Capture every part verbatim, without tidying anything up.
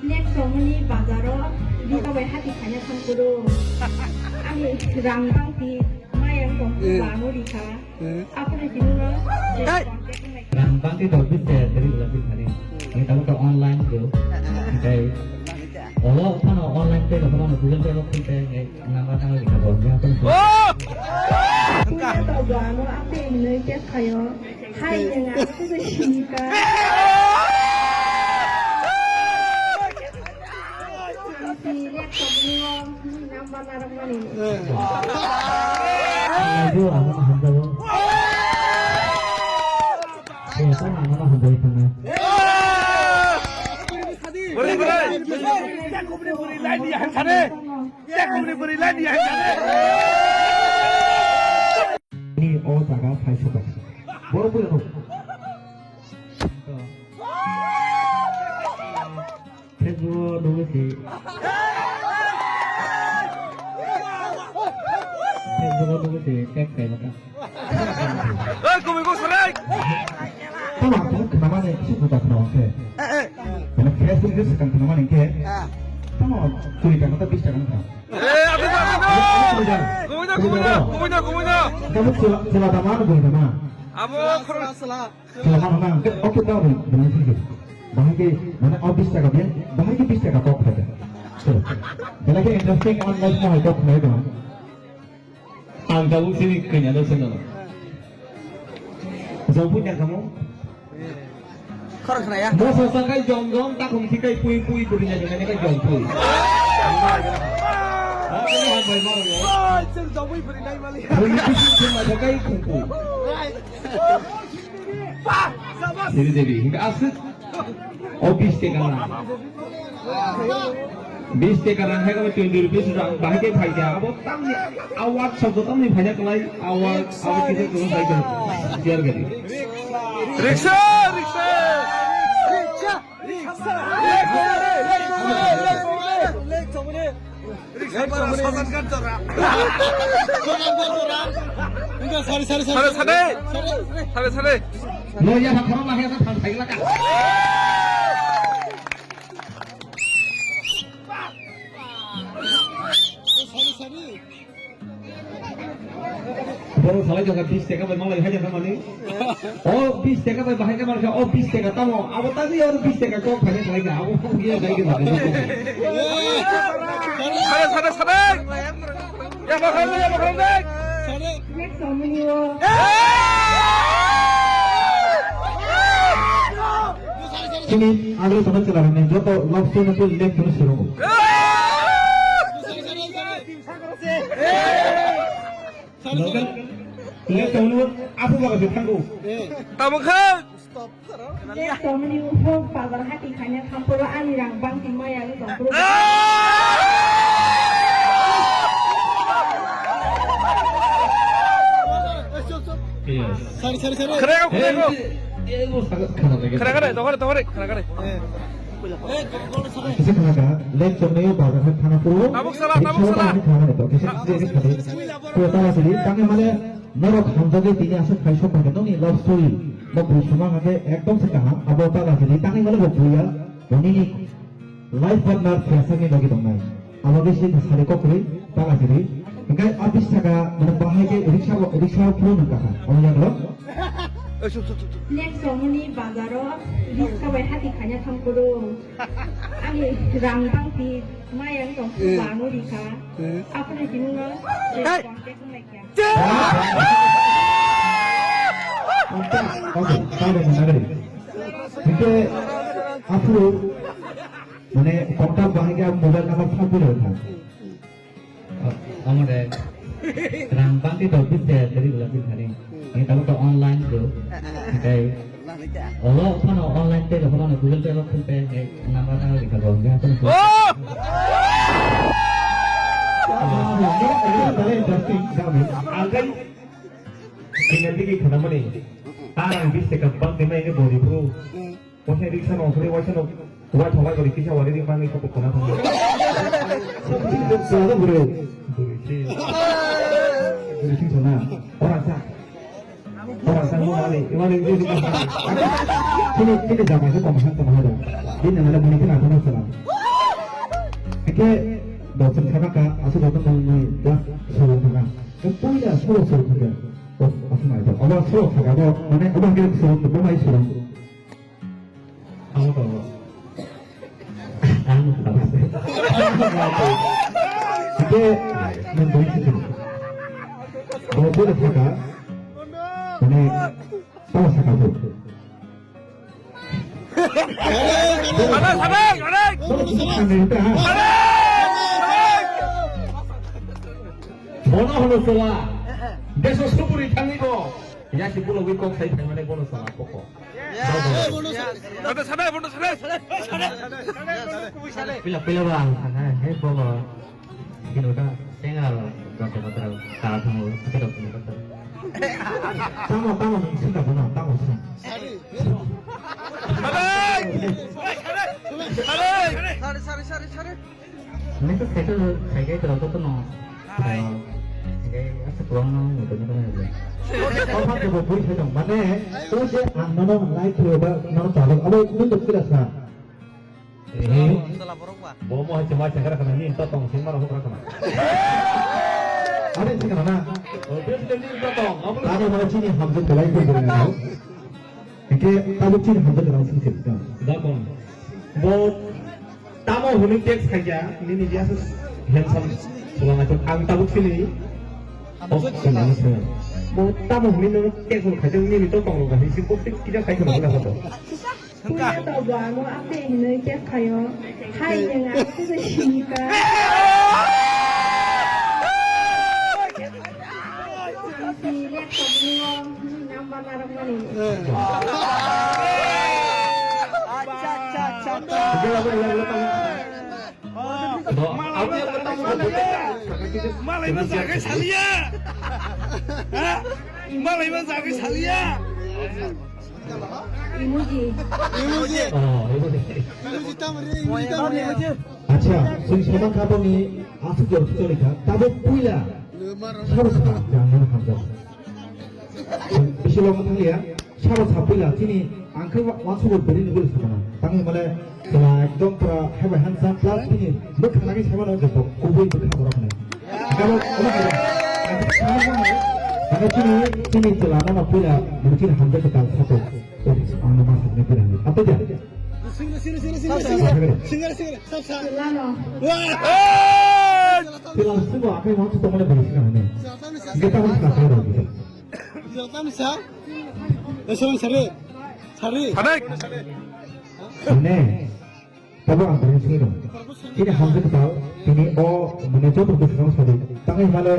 Next romoni bazaro bika bai hati khanya thangkuru. Ani rang bangti mayang tong Eh. Bango rikha. Eh. Apuni tini no Hey. Rang bangti to bise dari bulan bise hari. Ini tamu to online tu. Oke. Olo phano online pay to phano Google Pay lo phone pay ngai number tang rikha bo. Oh! Punya to bango ape ini cek kayo. Hai, nang aku tuh cinta. Nambah narang mana ini? Aduh, aku mah hampa lo. Ya, kan aku mah hampa itu mah. Beri, beri. Beri, beri. Ni o jaga phai sobai. Borok bui rok. Facebook o nugwi si. Facebook o nugwi si, text kai mata. Oi, kumui kok sarai. Tama, tama, kenapa nih? Sih, udah kenal ke. Karena Facebook itu sekarang kenapa nih ke? Tama, kulit yang kata bisa kan? Eh, apa itu, apa itu? Kumui dah, kumui dah, kumui dah, kumui dah. Kamu sila, sila tama, kumui tama. Abo, sila, sila. Sila mana na, oke, tau ni, dengan sini. Bahagi, mana office jaga dia, bahagi bis jaga kok ada. So, lagi interesting on life mau kok mau dong. Ang tahu sini kanya ada sana. Jauh punya kamu? Khorang khna ya. Moso sakai jom jom, takhum sikai pui pui, buri nya jom nya kai jom pui. Ah, ini hambai maro ya. Oi, sir, jom pui buri nai mali. Buri pui pui, jom nya kai khum pui. Siri Devi, hingga asik. O bis teka na. Bis teka rang hai kami twenty rupees rang bahai ke phai kya. Abo tamni award sabdo tamni phai na kalai award abo kisa kisa phai kya. Tiar gari. Rickshaw, rickshaw. Rickshaw. Sare, sare, sare. Sare, sare. Lo ya, khorang lah ya, thang thai laka. Borok salai jaka bis teka bai malai hai jaka mani. O bis teka bai bahai ka malai o bis teka tamo. Abo tagi o bis teka kok phai khlai ka. Abo kok giya dai ka. Sare, sare, sare. Ya bakal ya bakal dai. Sare. Next romoni o. Sini agre sama chela ne joto love story tu lek tu siro. Logan, lek tu apa baga tu tanggu. Tabuk khan. Next romoni o bazar hati khanya thamporo ani rang bangti maya ni tongpro. Yes. Sari, sari, sari. Khara ko, khara ko. Eh, eh, eh, eh, khara, khara, dohore, dohore, khara, khara. Kisa khana ka, lek chongnai o bazar hai khana puro. Tabuk sala, tabuk sala. Kisa, kisa, kisa, kisa. Kota la sili, tangi mane, norok hamjagwi tini aswk khai sok phai nokni love story. Bo bui suma hake ekdom se kaham, abo ta la sili, tangi mane bo buya, bo nini life partner phiya sakni logi tongnai. Abo khe sini sari kok kwrwi, ta la sili. Hingke office saka, mane bahai khe riksa bo, riksa o phuru nang kaka. Abo yang lo? Next romoni bazaro riksa bai hati khanya thang kuru. Ani rang bangti mayang tong Eh. Bango rikha. Eh. Apuni tini no Hey. Contact nai kya? Oke, tahu deh, mana tadi? Itu aku mana kontak bahaya mobile number satu loh kan? Amore rang bangti to bise dari bulan bintani. Ini tahu to online tu. Okay. Olo phano online pay lo phano Google Pay lo PhonePe ngai number tang rikha bo. Oh! Very interesting. Angkai. Tinggal dikit kena mana? Tarang bise ka bangti mai ini bori bro. Waisa riksa no sore waisa no. Wai thawai bori kisa wari ri mangi ko kona thang. Sab chis de sala bro. Bori chis. Bori chis na. Ora sa. Ora sa mo ani. Imani ni ni. Kini kini jama se kom han kom hada. Ini mana bori kina thang sana. Khe bo chwng kha kha, aswk joto nang nai class solo thaka. Khe puila solo solo thaka. Bo aswk nai to. Obo solo thaka bo, mane obo khe solo bo mai solo. Amo to. Amo to. Khe nang doi khe. Bo puila thaka. Mane solo thaka bo. Bono hono chwla. Deso supuri thangwi bo. Yasi bulogwi kok sai phaimani bono chwla koko. Pila pila ba ang sana he bono. Kino da, tenga lo, jate matra, kara thango, kati rok thango, kati rok. Tamo, tamo, nung sing ka bono, tamo sing. Sari, sari, sari, sari. Nung to settle khai kai to, to, to no. Khai kai, asa kurang no, nung to, nung to, nung to. Kau pakai bo bui sai dong, mane, kau je ang nono like khe ba, nono tabuk, abo nung to kira sa. Eh. Bo mo hai chuma chakra kana ni to tong sing maro hokra kana. Are chakra na. Obviously ni to tong. Abo tamo mara chini hamjak belai ko gurung na. Eke tabo chini hamjak belai sing sing. Da kon. Bo tamo huni text khaja ni ni biasa handsome. Sulang aja ang tabo chini. Oh, sulang sulang. Bo tamo huni no text khaja ni ni to tong lo ga. Si ko tik kija khai kana to. Puila to bo amo ate hinwi khe phaio. Hai nwng ang khe simi ka. Simi laptop ni o number narwkmani. Acha, acha, acha, acha. Malai ma jagai saliya. Ha? Malai ma jagai saliya. Emoji. Emoji. Oh, emoji. Emoji tamo re, emoji tamo re. Acha, sing sama kabo ni asuk jor chori kha. Tabo puila. Sabo sa, jangan hamjak. Bisi long thangya. Sabo sa puila. Chini angkai wa-, wansu bo beri ni gul sakana. Tangi male, kela ekdom pura heba handsome plus chini. Bwkha lagi sama no joto. Kubui bwkha borok ni. Gabo, omo gabo. Ang sama no. Ang chini, chini chela no puila. Chini hamjak kal sabo. Ang nama sakni pura ni. Apa dia? Singre, singre, singre, singre, singre. Singre, singre, sab, sab. Lano. Wah! Tilang sungguh akai mau tu tongole beri singre ni. Kita harus kasar lagi. Sab, sab. Eh, sorry, sorry. Sorry. Tarik. Ini. Tabo ang beri singre dong. Ini hamjak tau. Ini o manager tu singre sadi. Tangai male.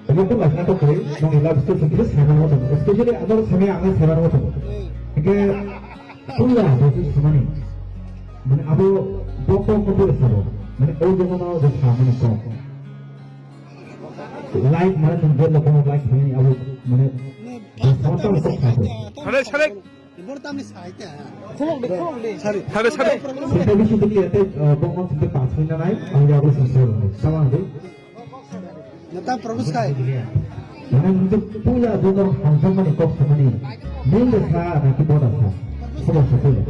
Ini tu masna tu koi. Nong love story singre singre mau tu. Especially ador sami ang singre mau tu. Oke. Puila bo se samani. Mane abo bok bok no bole sabo. Mane o jono no je samani kok. Like mane tong bole kono like samani abo mane. Sare, sare. Sare, sare. Sare, sare. Sare, bisi dikli ate, eh, bok bok sinte pas minit nai, ang jago sinte. Sama ade. Nata Prabhu Sky. Mane nung puila jono hamjakmani kok samani. Nung de sa na ki boda sa. Sabo sa puila.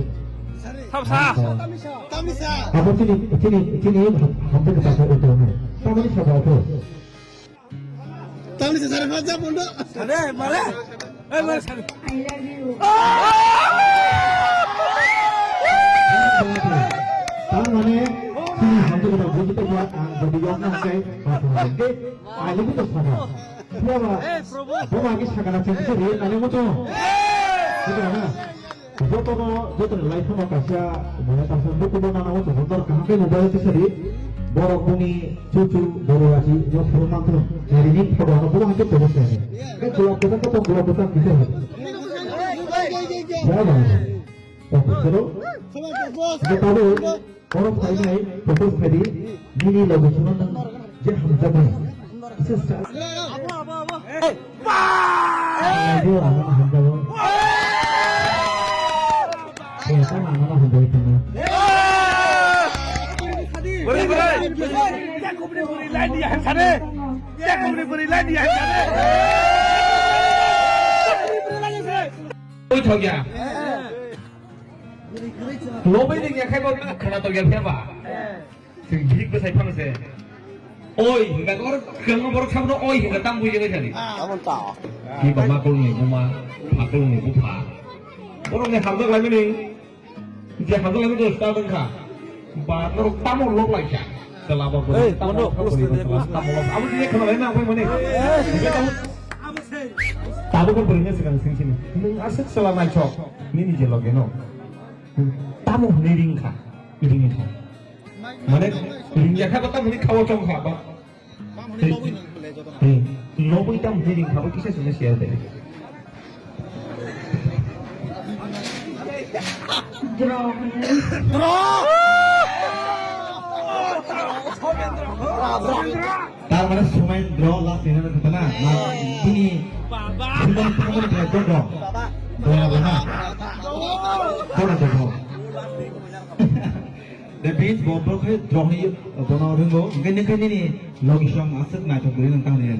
Sab sa. Tamisa. Abo chini, chini, chini hamjak ka sa uto ne. Tamani sa ba uto. Tamisa sare pa ja bondo. Sare mare. Eh, mare sare. I love you. Tamani, chini hamjak ka buji to ba ang bodi yok na kai. Ba sa de. Ai, lugu to saka. Phiya ba, eh, Prabhu. Bo agi sakana chengse re, nani mo to. Eh! Buji na? Joto no, joto ni life no kaisa, mane kaisa luku no nana mo to, dor kaham ke mobile te sari. Borok boni chuchu, boro aji, yo phuru mantu. Nari ni photo no bo hake post kare. Ke chula kota ko to boro kota kisa hai. Ya ba. Photo karo. Ke tabu. Oro phainai propose khaidi, nini logi suno nang je hamjakmani. Kisa sa. Abo, abo, abo. Abo ano hamjago. Eh, tama ano hamjai tama. Beri, beri. Beri, beri. Oi, thok ya. Lobai ni yakhai bo khana to ya pheba. Bihik bwsai phano se. Oi, hingka kor, kwbangma borok sabono oi hingka tamo buijaknai thani. Abon ta. Ki ba makulni buma, phakulni bupha. Borokni hamjak laimani, je hamjak laimani je start wngkha. Ba norok tamo lok laikha. Chwla bo Ei, tamo mono, lok, close to the tamo lok. Abo je khna laina phai mani. Tabuk ko bwrwini swkang sing sini. Nwng aswk chwla naithok, nini je loge no. Tamo hwnwi ringkha, ringkha. Mane, ringya kha ba tamo hwnwi khawo chong kha ba. Tei, tei, lobwi tamo hwnwi ringkha ba kisa sini share de. Draw. Draw! Tar mane Somen draw last minute khotana. Ma bini bini tamo de draw. Draw na. Draw na draw. The beach bo bro khe droni bono ringo. Gini gini ni logi song aswk naithok guri nang tang ni.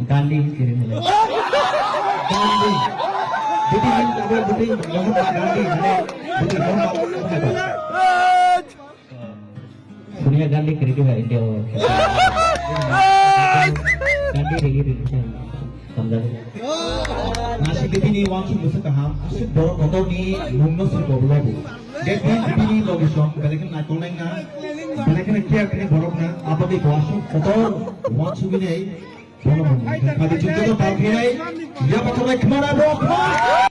Gandhi kiri ni. Gandhi. Bidi ni tabar bidi Mahatma Gandhi ni. Bidi Mahatma Gandhi. Sonia Gandhi kiri juga India. Gandhi kiri. Hamjak. Nasi bini wansuk bwswk kaham, aswk borok kotorni mungno se koblogo. Bini logi song, belai kheno naikol nai na, belai kheno care kheno borok na, aboni bo aswk kotor wansuk bini, bono mungno. Kadi chukto to pal khinai, ya pathor nai khmana bro, khmana.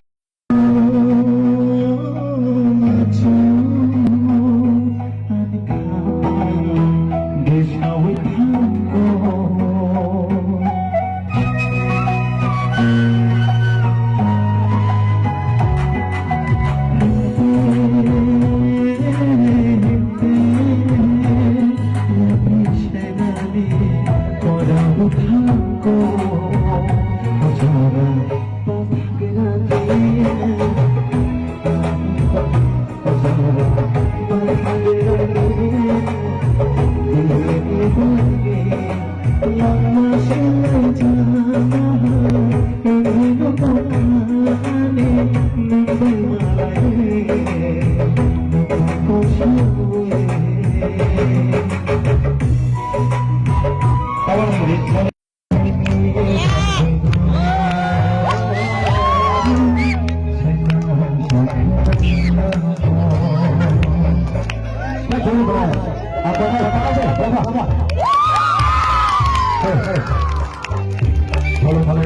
Hello, hello.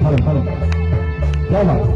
Hello, hello. Hello, hello.